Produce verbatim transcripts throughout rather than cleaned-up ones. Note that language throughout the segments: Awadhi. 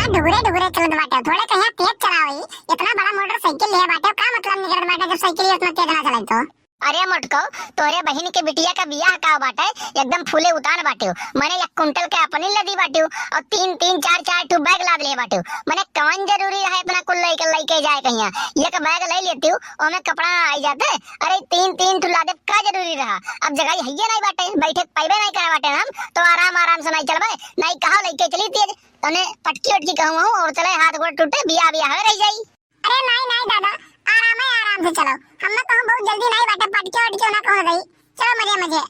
ढुगरे ढुगरे चलत बाटे, थोड़े कहिया तेज चलाओ। ई इतना बड़ा मोटरसाइकिल लिए बाटे, का मतलब निकलत बाटे जब साइकिल इतना तेज ना चलाई तो? अरे मोटको, तोहरे बहिन के बिटिया का बियाह का बाटे, एकदम फूले उतान बाटे। मने एक कुंटल के अपनी लदी बाटे और तीन तीन चार चार ठो बैग लाद ले बाटे। मने कौन जरूरी रहे इतना कुल लइके लइके जाए कहिया? एक बैग ले लेतिउ, ओमे कपड़ा ना आई जाते। अरे तीन तीन ठो लादे का जरूरी रहा? अब जगह हइये नहीं बाटे, बैठे के पाइबे नहीं करा बाटे हम, तो आराम आराम से नहीं चलबे, नहीं कहा लइके चली तेज। तने पटकी उटकी कहूँ हूँ और चले हाथ गोड़ टूटे, बियाह बियाह रह जाई। अरे नाई नाई दादा, आराम है, आराम से चलो। हम ना कहूँ बहुत जल्दी नाई बाटे, पटके उटके ना कहूँ रही। चलो मजे मजे।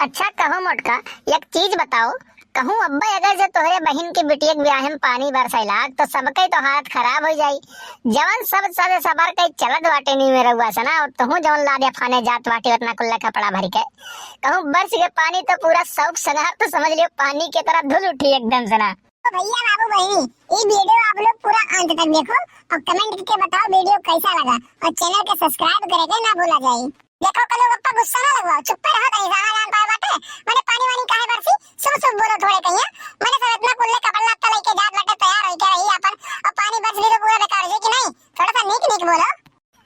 अच्छा कहो मोटका, एक चीज बताओ, कहूँ अब्बे अगर जे तोहरे बहिन के बिटिया के ब्याह में पानी बरसैला तो सबके तो हालत खराब हो जाई। जवन सब सद सबर के चलत बाटे नी मेरा हुआ से ना, और तहूँ जवन लादे फाने जात बाटे उतना कुल्ला कपड़ा भर के, कहूँ बरस के पानी तो पूरा शौक संगार तो समझ लियो पानी के तरह धुल उठी एकदम से ना। तो भैया बाबू बहनी, ई वीडियो आप लोग पूरा अंत तक देखो और कमेंट करके बताओ वीडियो कैसा लगा और चैनल के सब्सक्राइब करे के ना भूला जाए। देखो कलू गप्पा गुस्सा ना लगवाओ, चुप्पे रहो तनी सा, जान पाए बाटे। मने पानी वानी काहे बरसी, शुभ शुभ बोलो थोड़े कहिया। मने सब इतना कुल्ले कपड़ा लत्ता लेके जात बाटे, तैयार होके रही अपन, और पानी बरस भी तो पूरा बेकार हो जाए कि नहीं? थोड़ा सा नीक नीक बोलो।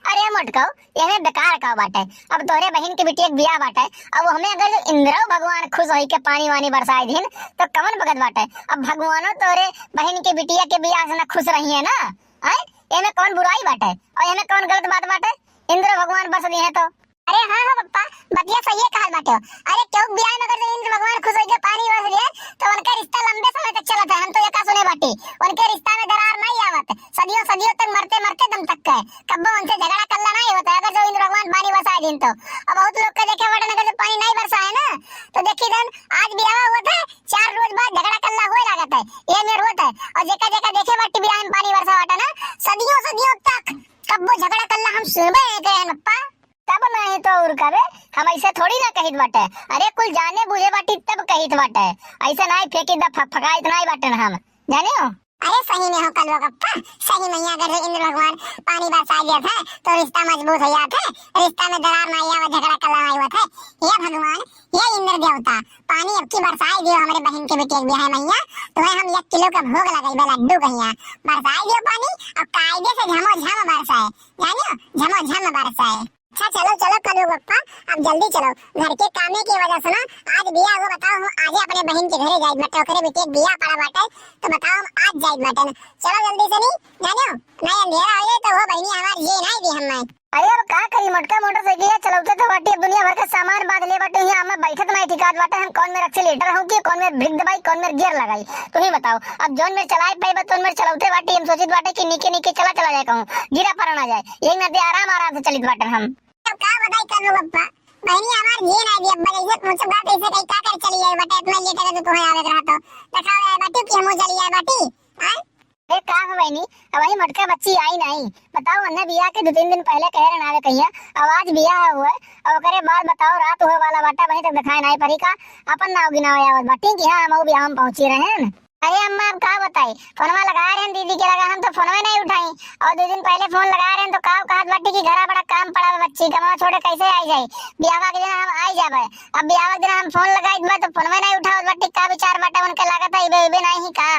अरे मोटकऊ, एमे बेकार का बाटे? अब तोहरे बहिन के बिटिया के बियाह बाटे, अब हमें अगर जो इंद्रो भगवान खुश होई के पानी वानी बरसाए दिन, तो कवन बगत बाटे? अब भगवानो तोहरे बहिन के बिटिया के बियाह से ना खुश रही है ना, आय? एमे कवन बुराई बाटे और एमे कवन गलत बात बाटे? इंद्र भगवान बरस दिए हैं तो। अरे हाँ हो पप्पा, बतिया सही कहल बाटे। अरे केहू के बियाह में अगर जो इंद्र भगवान खुश होई के पानी बरस दिए, तो उनका रिश्ता लंबे समय तक चलत है। हम तो एका सुने बाटी, उनके रिश्ता में दरार नहीं आवत, सदियों सदियों तक मरते मरते दम तक के। कब्बो उनसे झगड़ा कल्ला नहीं होता है, अगर जो इंद्र भगवान पानी बरसाए दिन तो। अब बहुत लोग के देखे बाटन, अगर जो पानी नहीं बरसाए ना, तो देखी जन आज बियाह हुआ था, चार रोज बाद झगड़ा कल्ला होए लागत है, ये मेर होत है। और जेका जेका देखे बाटी बियाह में पानी बरसा बाटा ना, सदियों सदियों तक कब्बो झगड़ा कल्ला हम सुनबे नहीं करे हैं पप्पा। तब नहीं तो और कबे, हम ऐसे थोड़ी ना कहित बाटे। अरे कुल जाने बूझे बाटी तब कहित बाटे, ऐसे नहीं फेंकी द फकफकाइत नहीं बाटे हम, जाने हो? अरे सही में हो कलुआ पप्पा, सही में अगर जो इंद्र भगवान पानी बरसा दिया था तो रिश्ता मजबूत हो जात है, रिश्ता में दरार ना आवा, झगड़ा कलह ना आवत है। हे भगवान, हे इंद्र देवता, पानी अब की बरसाए दियो हमरे बहिन के बेटी के बियाह में, तो है हम एक किलो का भोग लगाइबे लड्डू कहिया, बरसाए दियो पानी, अब कायदे से झमो झम बरसाए, जानियो, झमो झम बरसाए। अच्छा चलो चलो कलू पप्पा, अब जल्दी चलो, घर के कामे की वजह से ना आज बियाह हुआ, बताओ हम आज अपने बहिन के घरे जाए, मतलब ओकरे बेटी के बियाह पड़ा बाटे, तो बताओ हम आज जाए बाटे ना। चलो जल्दी से नहीं जानियो, नहीं अंधेरा हो जाए तो वो बहिनी हमार ये नहीं दी हम। अरे अब का करी, मोटका मोटरसाइकिल चलौते तो बाटी, अब दुनिया भर का सामान बांध ले बाटे, यहाँ हमें बैठत नहीं ठिकात बाटे, हम कौन मेर एक्सीलेटर हूँ कि कौन मेर ब्रेक दबाई, कौन मेर गियर लगाई, तू ही बताओ। अब जौन मेर चलाए पाइबे तौन मेर चलौते बाटी, हम सोचित बाटे कि नीके नीके चला चला जाए, कहूँ गिरा पड़ा ना जाए, एक नाते आराम आराम से चलित बाटे हम। अब का बताई कलू पप्पा, बहिनी हमार ये ना दी अब्बा, जैसे पूछो बात ऐसे कहीं का कर चली जाए बाटे, इतना लेट अगर तो तुम्हें आवे रहा तो दिखाओ यार बाटी कि हम चली जाए बाटी, हाँ? ए, का हो बहिनी, अब वही मोटका बच्ची आई नहीं। बताओ, उन्हें बियाह के दो तीन दिन पहले कहे रहना आवे कहिया, अब आज बियाह हुआ है, और ओकरे बाद बताओ, रात हुए वाला बाटा, वहीं तक दिखाए नहीं पड़ी का? अपन नाव गिनावे आवत बाटी कि हाँ, हम बियाह में पहुंची रहे हैं। अरे अम्मा, अब का बताई, फोनवा लगा रहे हैं दीदी के लगा, हम तो फोनवे नहीं उठाई, और दो दिन पहले फोन लगा रहे हैं तो का कहत बाटी कि घरा बड़ा काम पड़ा बा बच्ची, कमवा छोड़े कैसे आई जाई, बियाह के दिन हम आई जाबे। अब बियाह के दिन हम फोन लगाई तो फोनवे नहीं उठावत बाटी, का विचार बाटे उनके, लागत है इबे, इबे नहीं का?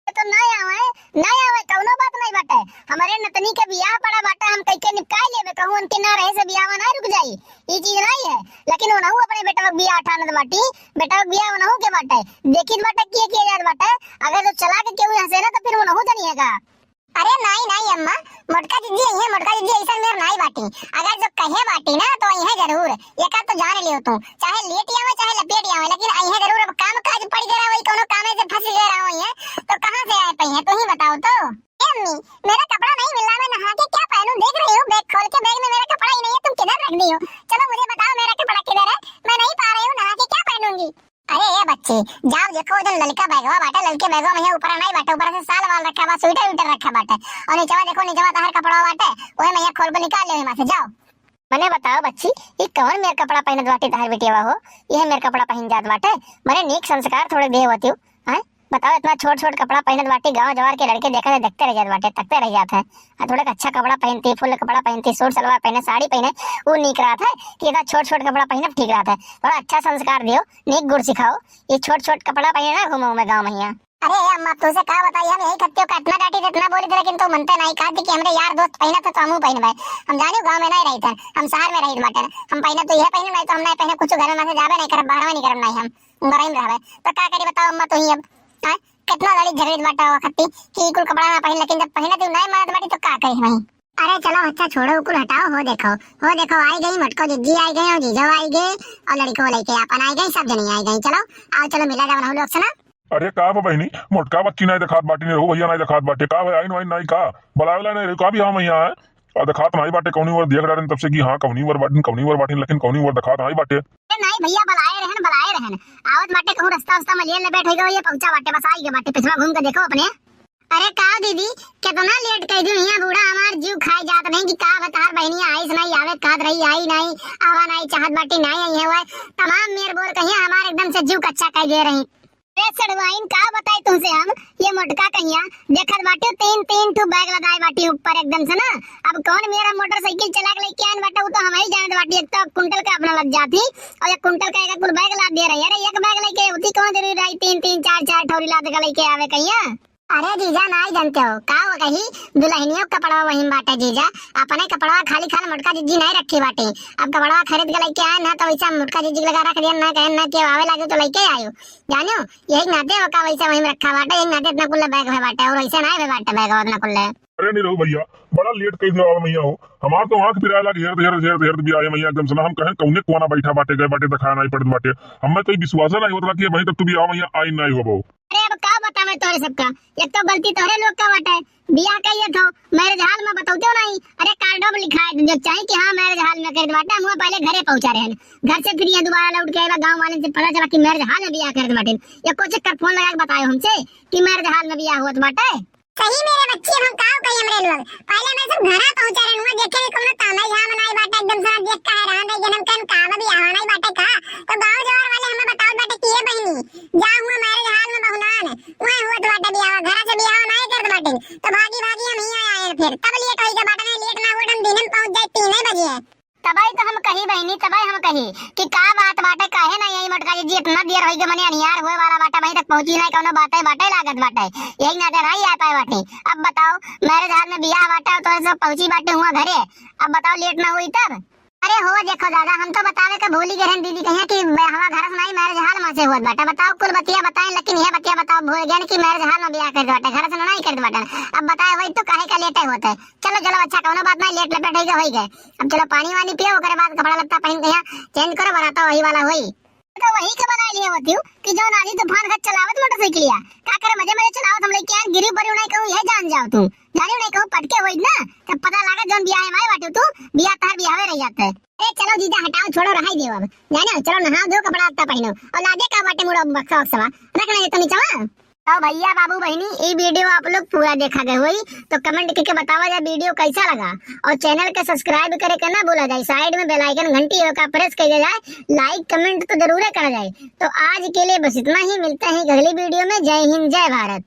तो ना आवे, ना आवे, कौनो बात नहीं बाटे। हमारे नतनी के बियाह पड़ा बाटे, हम कइके निपटाई लेबे, कहूँ उनके ना रहे से बियाह ना रुक जाई, ई चीज नहीं है। लेकिन उनहु अपने बेटवा के बियाह ठानत बाटी, बेटवा के बियाह उनहु के बाटे, देखित बाटे के किया जात बाटे। अगर जो चला के केहू यहाँ से ना तो फिर उनहु जनिएगा। अरे नहीं नहीं अम्मा, मोटका दीदी आई है, मोटका दीदी ऐसा मेर नहीं बाटी। अगर जो कहे बाटी ना तो आई है जरूर, एका तो जान लियो तू, चाहे लेट आवे चाहे लपेट आवे, लेकिन आई है जरूर। अब काम काज पड़ गया, वही कोनो कामे से फंस गया रहा है, तो कहाँ से आए पाई है, तू ही बताओ तो। ए अम्मी, मेरा कपड़ा नहीं मिला, मैं नहा के क्या पहनूं? देख रही हूँ बैग खोल के, बैग में मेरा कपड़ा ही नहीं है, तुम किधर रख दी हो? चलो मुझे बताओ मेरा कपड़ा किधर है, मैं नहीं पा रही हूँ, नहा के क्या पहनूंगी? अरे ए बच्ची, जाओ देखो, वो जो ललका बैगवा बाटे, ललके बैगवा में ऊपर नहीं बाटे, ऊपर से साल वाल रखा बा, स्वेटर वेटर रखा बाटे, और नीचवा देखो, नीचवा तहार कपड़ा बाटे, वही में खोल के निकाल ले वहीं से, जाओ। मने बताओ बच्ची, ई कौन मेर कपड़ा पहनत बाटे तहार बेटिया हो? यह मेर कपड़ा पहन जात बाटे? मने नीक संस्कार थोड़े दे होती हो, हैं? बताओ, इतना छोट छोट कपड़ा पहनत बाटे, गांव जवार के लड़के देखा थे, देखते रह जात बाटे, तकते रह जात है। आ थोड़ा अच्छा कपड़ा पहनती, फुल कपड़ा पहनती, सूट सलवार पहने, साड़ी पहने, वो नीक रहत है कि इतना छोट छोट कपड़ा पहनब ठीक रहत है? थोड़ा अच्छा संस्कार दियो, नीक गुण सिखाओ। ये छोट छोट कपड़ा पहने ना घूमो मैं गाँव में यहाँ। अरे अम्मा, अब तुमसे का बताई, हम यही खत्तियों का इतना डांटी थे, इतना बोली थे, लेकिन तू मनते नहीं। कहा थी कि हमरे यार दोस्त पहिनत है तो हमहू पहिनबे। हम जानियो गाँव में नहीं रहित है, हम शहर में रहित बाटे। हम पहिने तो यह पहिने, नहीं तो हम नहीं पहिने, कुछ घर में से जाबे नहीं करब, बाहर नहीं करब, नहीं हम घरही में रहबे। तो का करी बताओ अम्मा, तू ही अब, हाँ? कितना लड़ी झगड़ी बाटा हुआ खत्ती कि कुल कपड़ा ना पहिन, लेकिन जब पहिने तू नहीं मानत बाटी तो का करी भाई? अरे चलो अच्छा छोड़ो, कुल हटाओ। हो देखो, हो देखो, आई गई मोटको जिज्जी, आई गई और जीजो आई गए और लड़को लेके अपन आई गई, सब जनी आई गई। चलो आओ, चलो मिला जाओ ना लोग से ना। अरे का बा बहिनी, मोटका बच्ची नहीं देखात बाटी, नहीं रहू भैया नहीं देखात बाटे, का भाई आइन वाइन नहीं का, बुलावेला नहीं रहू का भी हम यहाँ है। आ देखात नहीं बाटे कौनी ओर, देख डारेन तब से कि हाँ कौनी ओर बाटिन, कौनी ओर बाटिन, लेकिन कौनी ओर देखात नहीं बाटे। ए, नहीं भैया, बलाए रहन, बलाए रहन। आवत बाटे कहूँ रस्ता उस्ता में लेन ले बैठ गए, ये पहुंचा बाटे, बस आई गए बाटे, पिछवा घूम के देखो अपने। अरे का दीदी, कितना लेट कर दी यहाँ, बूढ़ा हमार जीव खाए जात नहीं कि का बतार बहनिया आइस नहीं, आवे कहत रही, आई नहीं, आवा नहीं चाहत बाटी, नहीं आई है वह। तमाम मेर बोल कहिया हमार एकदम से जीव कच्चा कर दे रही। अरे सड़वाइन, का बताई तुमसे हम, ये मोटका कहिया देखत बाटी तीन तीन ठू बैग लगाए बाटी ऊपर एकदम से ना। अब कौन मेरा मोटरसाइकिल चला के लेके आन बाटा, वो तो हम ही जानत बाटी। एक तो कुंटल का अपना लग जाती और एक कुंटल का एक कुल बैग लाद दे रही। अरे एक बैग लेके होती कौन जरूरी रही तीन तीन चार चार ठौरी लाद के लेके आवे कहिया। अरे जीजा नाई जानते हो का, वो कही दुल्हनियों का कपड़वा वही में बाटे जीजा, अपने कपड़वा खाली खाल मोटका जिज्जी नहीं रखी बाटे। अब कपड़वा खरीद के लेके आए ना तो वैसा मोटका जिज्जी लगा रख दिया ना, कहे ना कि आवे लागे तो लेके आयो, जानियो यही नाते ओका वैसे वहीं में रखा बाटे, यही नाते इतना कुल्ला बैग है बाटे, और वैसे ना है बाटे बैग इतना कुल्ला। अरे नहीं रहू भैया, बड़ा लेट कई दिया मैया हो, हमार तो आंख पिराए लाग हेरत हेरत हेरत हेरत भी आए मैया एकदम से ना, हम कहें कौने कोना बैठा बाटे, गए बाटे, दिखाया नहीं पड़त बाटे। हमें तो विश्वास नहीं होता कि वहीं तक तू भी आवा मैया आई नहीं हो बहू। अरे अब का बतावे तोहरे सबका, एक तो गलती तोहरे लोग का बाटे, बियाह कहिए थो मैरिज हॉल में बतौते हो नहीं। अरे कार्डो में लिखाए दे चाहे कि हाँ मैरिज हॉल में करत बाटे, हम पहले घरे पहुंचा रहे हैं, घर से फिर यहाँ दोबारा लौट के आए गाँव वाले से पता चला कि मैरिज हॉल में बियाह करत बाटे। ये को चक्कर फोन लगा के बताए हमसे कि मैरिज हॉल में बियाह होत बाटे। सही मेरे बच्ची, हम काव कही हमरे लोग, पहले मैं सब घरा पहुंचा रहे हुआ, देखे भी कोनो ताना झाम नहीं बाटे, एकदम से देख के हैरान रह गए हम, कहन का बा बियाह नहीं बाटे का। तो गांव जवार वाले हमें बताओ बाटे कि ये बहनी जा हुआ मैरिज हॉल में बहुनान, वहाँ हुआ तो बाटे बियाह, घरा से बियाह नहीं करत बाटे। तो भागी भागी हम ही आए फिर, तब लेट होई के बाटे, नहीं लेट ना होत हम दिन में पहुंच जाए तीन बजे। तबई तो हम कही बहिनी, तबई हम कही कि का बात बाटे, काहे ना यही मोटका जिज्जी इतना देर होई के मने अनियार होए वाला बाटे, वहीं तक पहुंची नहीं, कौनो बाटे बाटे लागत बाटे, यही नाते नहीं आ पाए बाटे। अब बताओ मैरिज हॉल में बियाह बाटे और तोहरे सब पहुंची बाटे हुआ घरे, अब बताओ लेट ना हुई तब। अरे हो देखो दादा, हम तो बतावे के भूली गए हैं दीदी, कहिया कि हमार घर से नहीं मैरिज हॉल में से होत बाटे। बताओ कुल बतिया बताए, लेकिन यह बतिया बताओ भूल गए कि मैरिज हॉल में बियाह करत बाटे, घर से नहीं करत बाटे। अब बताए वही तो काहे का लेटे होते। चलो चलो अच्छा कौनो बात नहीं, लेट लपेट होई गए, होई गए। अब चलो पानी वानी पियो, ओकरे बाद कपड़ा लत्ता पहन के यहाँ चेंज करो, बराता वही वाला होई। तो वही के बना लिए होती हूँ कि जो आंधी तूफान का चलावत मोटरसाइकिलिया, का करे मजे मजे चलावत हम लेके आन, गिरी पड़ी नहीं कहूँ यह जान जाओ तू, जाने नहीं कहूँ पटके होई ना, तब पता लागे जौन बियाह में आए बाटे तू, बियाह तार बियाहवे रह जाते। अरे चलो जीजा हटाओ, छोड़ो, रहाई देव अब, जाने चलो नहा दो, कपड़ा लत्ता पहनो और लादे का बाटे मुड़ा बक्सा वक्सवा रख नहीं तो नीचवा। तो भैया बाबू बहिनी, ई वीडियो आप लोग पूरा देखा गए होई, तो कमेंट करके बतावा जाए वीडियो कैसा लगा, और चैनल के सब्सक्राइब करे के ना भूला जाए, साइड में बेल आइकन घंटी होका प्रेस कर दिया जाए, लाइक कमेंट तो जरूर करा जाए। तो आज के लिए बस इतना ही, मिलते हैं अगली वीडियो में। जय हिंद, जय भारत।